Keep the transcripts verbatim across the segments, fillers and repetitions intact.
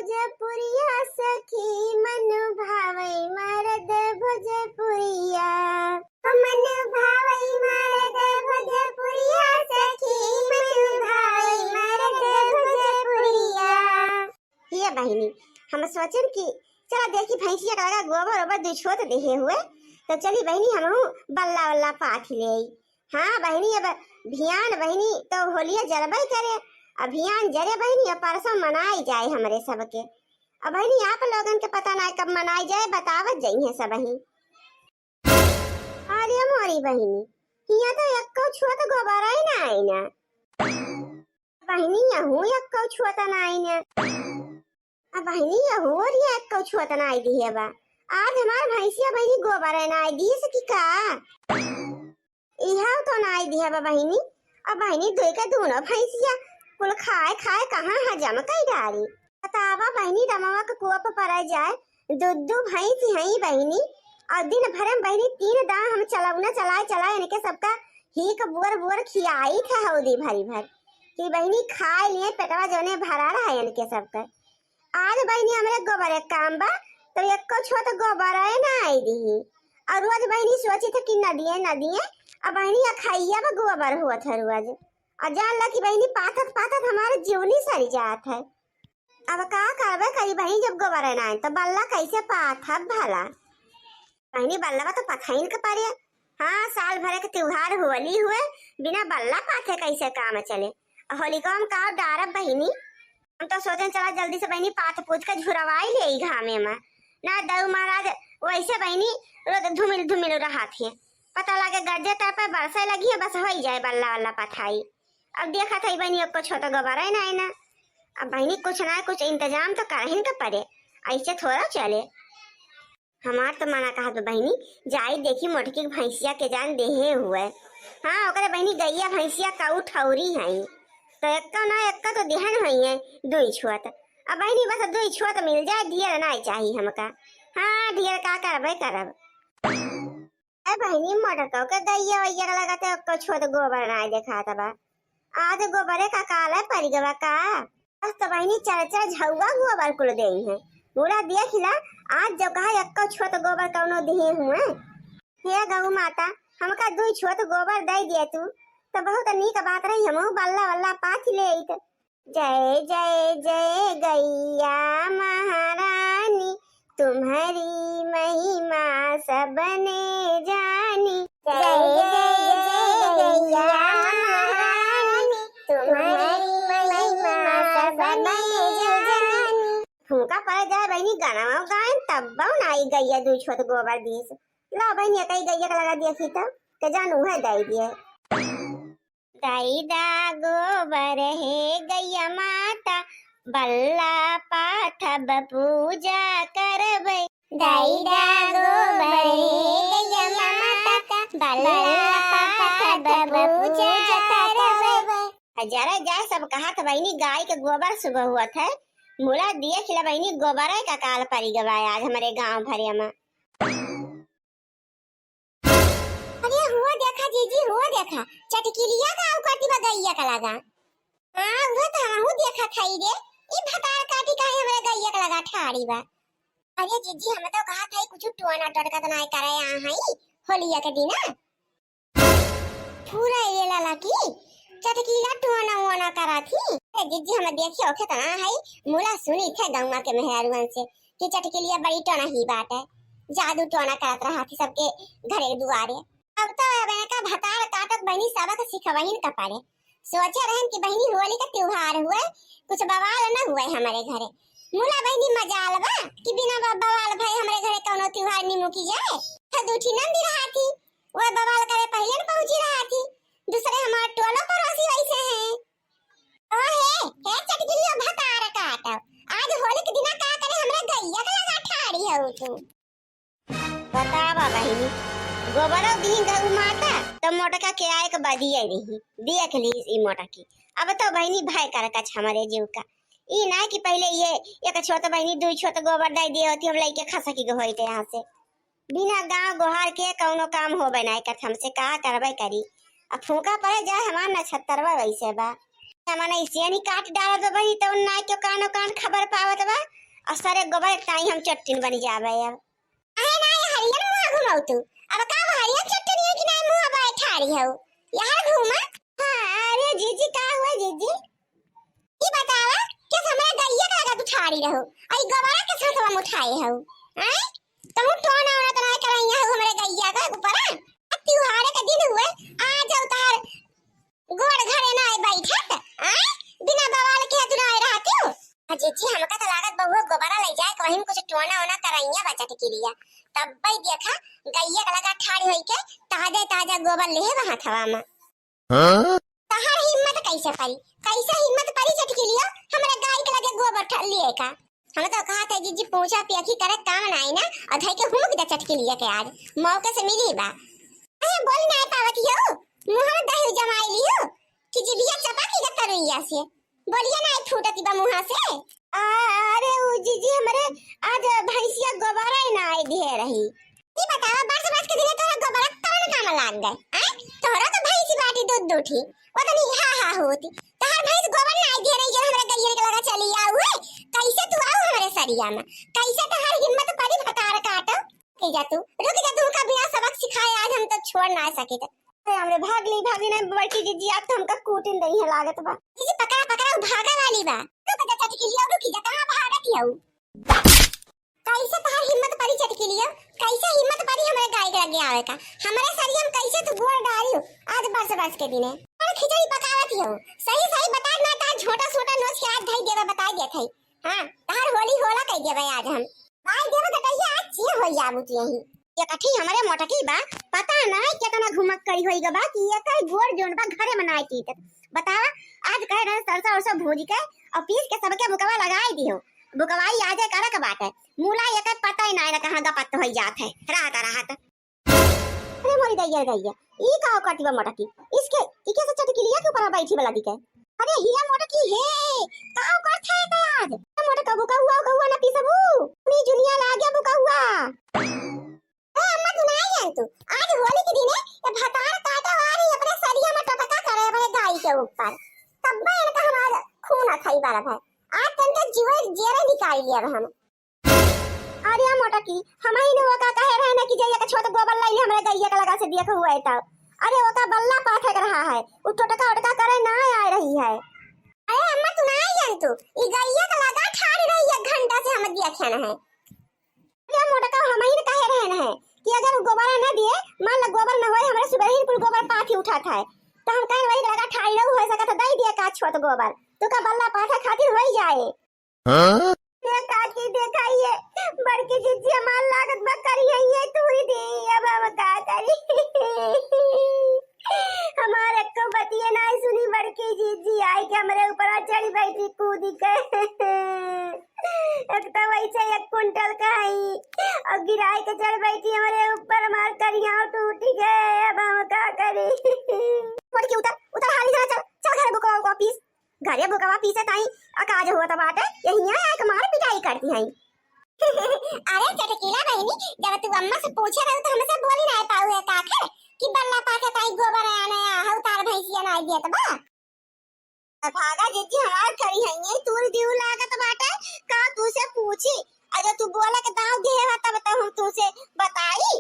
भोजपुरिया सखी मन भावै मरद भोजपुरिया। मन भावै मरद भोजपुरिया सखी मन भावै मरद भोजपुरिया। ये बहिनी, हम सोचन कि चला देखी भैंसिया का लगा गोबर ओबर दुछोत देहे हुए, तो चली बहिनी हमहू बल्ला वल्ला पाथ ले आई। हाँ बहिनी, अब भियान बहिनी तो होलिया जरबे करे, अब भियान जरे बहिनी, अब परसों मनाई जाए हमरे सबके। अब बहिनी आप लोगन के पता ना कब मनाई जाए, बतावत जइहे सबही। अरे मोरी बहिनी, हियाँ तो एक्को छोत गोबर ही ना आई ना। बहिनी यहू एक्को छोत ना आई ना। अब बहिनी यहू और ये एक्को छोत ना आई दिहे बा। आज हमार भैंसिया बहिनी गोबर ना आई दिहे से कि का? इहउ तो नाई दिहा बा बहिनी। अब बहिनी दुई के दूनो भैंसिया कुल खाए खाए कहाँ हजम कई डारी। बतावा बहिनी, रमवा के कोप पड़ जाए, दू दू भैंस हई बहिनी, और दिन भर में बहिनी तीन दाँव हम चलौना चलाए चलाए इनके सबका हीक बुअर बुअर खियाई थे हौदी भरी भर कि बहिनी खाए लिए पेटवा जौने भरा रहा इनके सबका। आज बहिनी हमरे गोबर एक काम बा, तो एक्को छोत गोबर है ना आई दिही। और रोज बहिनी सोची थे कि नदिए नदिए, अब बहिनी अखाइया बा गोबर हुआ था रोज। और जान ला कि बहिनी पाथत पाथत हमारे जीवनी सरी जात है। अब का करबे करी बहिनी, जब गोबर ना आए तो बल्ला कैसे पाथब भला? बहिनी बल्ला बा तो पथाइन के पड़े। हाँ, साल भर के त्योहार होली हुए, बिना बल्ला पाथे कैसे काम चले? होलिका में का डारब बहिनी? हम तो सोचेन चला जल्दी से बहिनी पाथ पूछ के झुरवाई ले ई घामे में। ना दऊ महाराज वैसे बहिनी रोज धुमिल धुमिल रहा थे। पता लागे गरजे तय पे बरसे लगी है, बस होई जाए बल्ला वल्ला पथाई। अब देखा था बहिनी, अब कुछ होता गोबर है ना, है ना। अब बहिनी कुछ ना कुछ इंतजाम तो करहिन के पड़े, ऐसे थोड़ा चले। हमार तो मना कहत बा बहिनी, जाई देखी मोटकी के भैंसिया के जान देहे हुए। हाँ, ओकरे बहिनी गैया भैंसिया का उठौरी हई, तो एक्का ना एक्का तो देहन हई है दुई छोत। अब बहिनी बस दुई छोत मिल जाए, ढेर ना चाही हमका। हाँ, ढेर का करबे करब। ए बहिनी, मोटको के गैया वैया के लगत है, ओकर छोट गोबर नाय देखात बा। आज गोबरे का काला परि गवा का? आज तो बहिनी चरचर झउआ गोबर कुल देई है। मुला देख ला, आज जो कहा एक्को छोट गोबर कौनो दिहे हुए। हे गौ माता, हमका दुई छोट गोबर दे दिए तू, तो बहुत नीक बात रही, हमहू बल्ला वल्ला पाथ लेइत। जय जय जय गैया महारानी, तुम्हारी महिमा सबने जानी। जय जय जय गैया महारानी, तुम्हारी महिमा सबने जानी। फूंका पड़ जाए बहिनी, गाना गायन तब ना आई गैया दुई छोट गोबर दीस। ला बहिनी, कई गैया के लगा दिया खीता, के जानू है दे दिए। दई दा गोबर हे गैया माता, बल्ला पाथब पूजा करबै। दई दा गोबर हे गैया माता, बल्ला पाथब पूजा करबै। हजारा जाए सब कहा था बहिनी, गाय के गोबर सुबह हुआ था, मुला दिए खिला बहिनी, गोबर का काल परी गवा आज हमरे गांव भरे में। अरे हुआ देखा जीजी, हुआ देखा, चटकिलिया का आउ करती बा गैया का लगा। हाँ, उहे तो हमहू देखा थाई रे, ई भतार काटी काहे हमरे गैया का लगा ठाड़ी बा। अरे जीजी, हम तो कहा थाई कुछ टोना टोटका तो नाय करे आ हई होलिया के दिना। पूरा ये लाला की चटकिला टोना वोना करा थी। अरे जीजी, हम देखियो के तना हई, मुला सुनी थे गौवा के मेहरारुअन से कि चटकिलिया बड़ी टोना ही बाटे, जादू टोना करत रहा थी सबके घरे दुआरे। अब तो अब एका भतार काटत बहिनी सबक सिखवहिन का पड़े। सोचे रहन कि बहिनी होली का त्योहार हुए, कुछ बवाल न हुए हमरे घरे। मुला बहिनी मजाल बा कि बिना ब-, बवाल भए हमरे घरे कौनो त्योहार निमुकी जाए। तो दूठी नंदी रहा थी, वह बवाल करे पहिले न पहुंची रहा थी। दूसरे हमार टोलो पड़ोसी वैसे हैं। ओ हे, हे चटकिलियो भतार काटो, आज होली के दिना का करे हमरे गैया के लगा ठाड़ी हो तू। बतावा बहिनी, गोबरो दीन गऊ माता, तो मोटका के आए के बदिये रही। देख ली ई मोटकी। अब तो बहिनी भय कर कछ हमरे जीव का। ई ना कि पहिले ये एक छोट बहिनी, दुई छोट गोबर दे दिए होती, हम लइके खसकी के होई थे यहाँ से। बिना गांव गोहार के कौनो काम होबे नाय करत हमसे, का करबे करी। अब फूंका पड़े जाए, हमार नक्षत्रवा वैसे बा। जमाना इसे नहीं काट डालत बा बहिनी, तब ना क्यों कानो कान खबर पावत बा। और सारे गोबर ताई हम चट्टिन बनी जाबे अब। अहे ना, ये हरियर मुँह घुमाऊ तू। अब का हरियर चट्टिन है कि ना मुँह बाय ठाड़ी हऊ? यहाँ घूमा। हाँ, अरे जीजी, का हुआ जीजी? ई बतावा कि हमरा गइया का लगा तू ठाड़ी रहू, आई गोबरा के साथ हम उठाए हऊ। आय? तहूँ टोना ओना तो ना करैया हऊ हमरे गइया का ऊपर, आ? अब त्योहार के दिन हुए, आ जाऊ तहार गोड़ घरे ना आए बैठत, आय? बिना बवाल के तू ना आए रहती हो। आ जीजी, हमका तो लागत बहुआ गोबरा ले जाए, कहीं कुछ टोना ओना करैया बचत के लिए। तब भाई देखा, गइया का लगा ठाड़ी होई के ताजे ताजा गोबर लेहे वहाँ थवा में। हाँ? तहार हिम्मत कैसे परी? कैसे हिम्मत परी चटकिलियो, हमरा गाय के लगे गोबर ठ-, लिए का? हम तो कहा थे, जीजी, पूछा पियखी करे काम नाई ना, और धई के हुमुक दे चटकिलिया के आज। मौके से मिली बा। अरे बोल ना पावत हो, मुँह में दही जमाई लियो, कि जिभिया चपा की तरुइया से। बोलिया ना फूटती बा मुँह से। आ, अरे उ जीजी, हमरे आज भैंसिया गोबरा ना आई दिहे रही। ई बतावा, बरस बरस के दिने तोरा गोबर कौन काम लाग गए? आय? तोहरा तो भैंसी बाटी दूध दूठी। ओतनी हा हा होती। तोहर भैंस गोबर ना आई दिहे रही, जो हमरे गइयन के लगा चली आऊ है। कैसे तू आऊ हमरे सरिया में? कैसे तोहर हिम्मत परी भतार काटो? रुक जा तू, रुक जा तू, का बिना सबक सिखाए आज हम तो छोड़ ना सके। अरे हमरे भाग ली, भाग ली, नहीं बड़की जीजी, आज तो हमका कूटिन दई है लागत बा। जीजी पकड़ा, पकड़ा, उ भागा वाली बा। रुक जा चटकिलिया, रुक जा, कहाँ भागत हऊ? कैसे तहार हिम्मत परी चटकिलिया? कैसे हिम्मत परी हमरे गाय के लगे आवे का? हमरे सरिया में कैसे तू गोड़ डारी हो? आज बरस बरस के दिने। और खिचड़ी पकावत ही हो। सही सही बता ना, तार झोटा सोटा नोच के आज धई देवे, बताई देत है। हाँ, तहार होली होला कह देवे आज हम। भाई देवे तो कहिए आज ची हो जाबू तू यही। ये कठी हमरे मोटकी बा, पता ना कितना घुमक करी होई ग बा कि ये कई गोड़ जोन बा घरे में ना टीकत। बतावा, आज कहे रहे सरसों उरसों भूज के और पीस के सबके बुकवा लगाई दियो। बुकवाई आजे करक बाटे। मूला एकर पता ही नाय ना कहाँ गपत होई जात है, रहत रहत। अरे मोरी दैया रे दैया, ई का करती बा मोटकी? इसके, इके से चटकिलिया के ऊपर बैठी वाला दिखे। अरे हिया मोटकी हे, का करत है तो आज? मोटका बुका हुआ, हुआ ना पीसबू? नी जुनिया लागे बुका हुआ। ए अम्मा, तू नाय जान तू, आज होली के दिने ये भतार काटा वाली अपने सरिया में टोटका करे अपने गाय के ऊपर, तब इनका हमार खून अखाई बारत है। आज तनके जीवे जेरे निकाल लिया हम। अरे मोटकी, हम ही ने ओका कहे रहे ना कि जे एक छोट गोबर लाई हमरे गइया के लगा से देख हुआ है तब। अरे ओका बल्ला पाथे के रहा है, उ टोटका ओटका करे ना आए रही है। अरे अम्मा, तू नाय जान तू, ई गइया के लगा ठाड़ रही है, घंटा से हम देखे न है। अरे मोटका, हम ही ने कहे रहे न है कि अगर उ गोबरा न दिए, मान ला गोबर न होए, हमरे सुबह ही कुल गोबर पाथी उठात है, तो हम कहे वही लगा ठाड़ रहू, हो सकत है दई दिए का छोट गोबर, तो का बल्ला पाथे खातिर होई जाए। हाँ? ये काकी देखाइए, बड़की जिज्जी हमार लागत बा करिहइये तूरी दी, अब हम का करी? हमार एको बतिये नाय सुनी बड़की जिज्जी, आई के हमरे ऊपर चढ़ी बैठी कूदी के। एक तो वैसे एक कुंटल का हई, और गिराई के चढ़ बैठी हमरे ऊपर, हमार करिया टूटी गए, अब हम का करी? मोटकी उतर, उतर हाली जना चल, चल घरे बुकवा उकवा पीस। घरे बुकवा पीसे ताई अकाज होत बाटे, यहिया आके मार पिटाई करती हई। अरे चटकीला बहिनी, जब तू अम्मा से पूछे रहू तो हमसे बोली ना पाऊ है का खे कि बल्ला पाथे ताई गोबर आने आ हऊ तार भैंसिया ना दियत बा। भागा जिज्जी हमार करिहइये तूर दिउ लागत बाटे, का तू से पूछी? अगर तू बोले के दाव दिहे बा तब तो हम तू से बताई।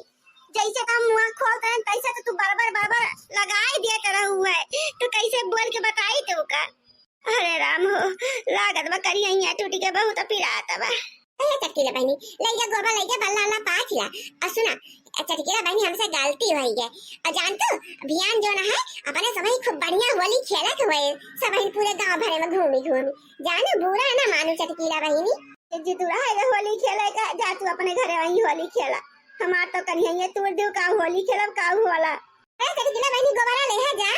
जैसे तो हम मुँह खोल देन तैसे तो तू बरबर बरबर लगाई देत रहू है, तो कैसे बोल के बताई तो का? अरे राम हो, लागत बा करिहइया टूट के बहुत पिरात बा। अरे चटकीला बहिनी, लइका गोबर लइका बल्ला ला पाथ ला। आ सुना, चटकीला बहिनी हमसे गलती होई गए। और जान तू, बियान जो ना है, अपने सबही खूब बढ़िया होली खेलत हुए, सबही पूरे गांव भरे में घूमी घूमी। जानो बुरा ना मानो चटकीला बहिनी। जिज्जी तू रहे होली खेले का, जा तू अपने घरे वही होली खेला। हमार तो करिहइया तूर दिउ का होली खेलब का होला। अरे चटकीला बहिनी गोबरा ले है जा।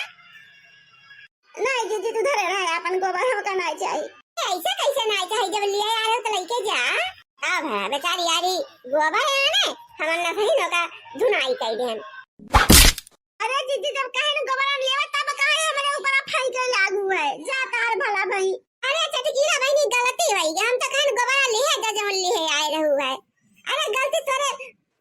नहीं जिज्जी, तू धरे रहे, अपन गोबर हमका नहीं चाही। ऐसे कैसे नहीं चाही, जब लिए आ रहे हो तो लेके जा। अब है बेचारी यारी गोबर है ने, हमन ना सही नोका धुनाई कई देन। अरे जिज्जी, जब कहे न गोबर हम लेवा तब काहे हमरे ऊपर फेंके लागू है, जा तार भला भाई। अरे चटकीला बहिनी गलती होई गई, हम तो कहन गोबर ले है, जा जवन ले है आए रहू है। अरे गलती तोरे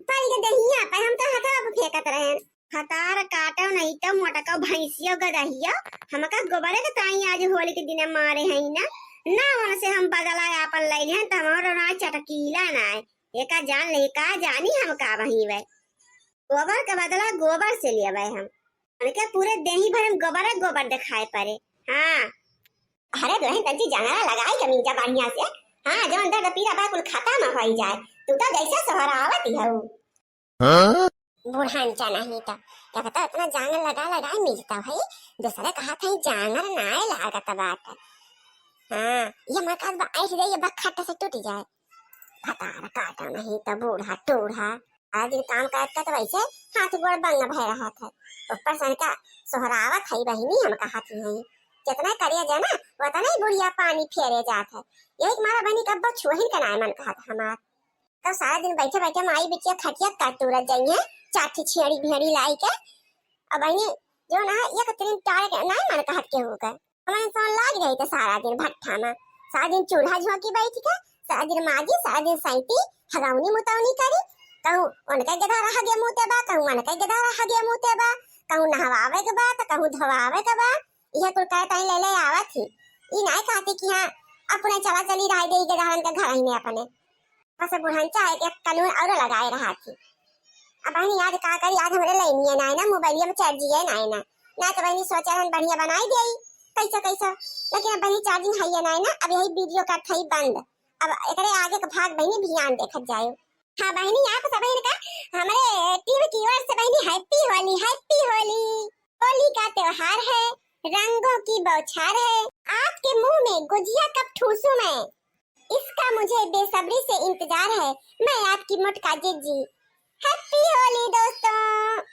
पड़ के दहिया पे, हम तो हथवा पे फेंकत रहे। भतार काटो नहीं तो मोटको भैंसियो गदहियो, हमका गोबरे के ताई आज होली के दिने मारे हैं ना, ना उनसे हम बदला आपन लैले हैं, तो हमारो ना चटकीला ना है, एका जान ले का जानी हम का वहीं वे। गोबर के बदला गोबर से लेवे हम, उनके पूरे देही भर हम गोबर गोबर दिखाए पड़े। हाँ। अरे दुल्हन तंची जंगला लगाई कमीजा बढ़िया से, हाँ, जवन दर्द पीड़ा बा कुल खत्म हो जाए, तू तो जैसे सोहरावत ही हऊ। हाँ? बुढ़ान चा नहीं तो, क्या कहता इतना जांगर लगा लगा मिलता भाई, दूसरे कहा था जांगर नाय लागत बात। हाँ, ये मैं कहत बा ऐसे जाइए बखट से टूट जाए। भतार काटा नहीं तो बूढ़ा टूढ़ा, सारा दिन काम करत करत वैसे हाथ गोड़ बंग भय रहत है, ऊपर से इनका सोहरावत है बहिनी हम कहत ही हैं, जितना करिया जाना उतना ही बुढ़िया पानी फेरे जात है, यही के मारा बहिनी कब्बो छुअहिन के नाय मन कहत हमार। तब सारा दिन बैठे बैठे माई बिटिया खटिया काट तुरत जाइए, चार ठे छेड़ी भेड़ी लाई के। अब बहिनी जो ना एक तीन टार के नाय मन कहत केहू के। हमारे सोन लाग गई तो सारा दिन भट्ठा में, सारा दिन चूल्हा झोंकी बैठ के, सारा दिन माजी, सारा दिन सैती, हगौनी मुतौनी करी, कहूँ उनके गधा रह गए मुँह ते बा, कहूँ उनके गधा रह गए मुँह ते बा, कहूँ नहवावे के बा तो कहूँ धोवावे के बा, यह कुल करे ताई ले ले आवत ही। ई नाय कहती कि हाँ अपने चला चली रह दे गधारन के घर ही में अपने। बस बुढ़न चाहे के कानून और लगाए रहा थी। अब बहिनी आज का करी, आज हमरे लाइन ये नाय ना, मोबाइलिया में चार्ज ये नाय ना, ना तो बहिनी सोचा रहन बढ़िया बनाई दे कैसे कैसे, लेकिन अब बहिनी चार्जिंग है ये नाय ना, अब यही वीडियो का थई बंद। अब एकरे आगे का भाग बहिनी भियान देखत जायो। हाँ बहिनी, आप सब इनका हमरे टीम की ओर से बहिनी हैप्पी होली, हैप्पी होली। होली का त्योहार है, रंगों की बौछार है। आपके मुंह में गुजिया कब ठूंसूं मैं, इसका मुझे बेसब्री से इंतजार है। मैं आपकी मोटका जिज्जी। हैप्पी होली दोस्तों।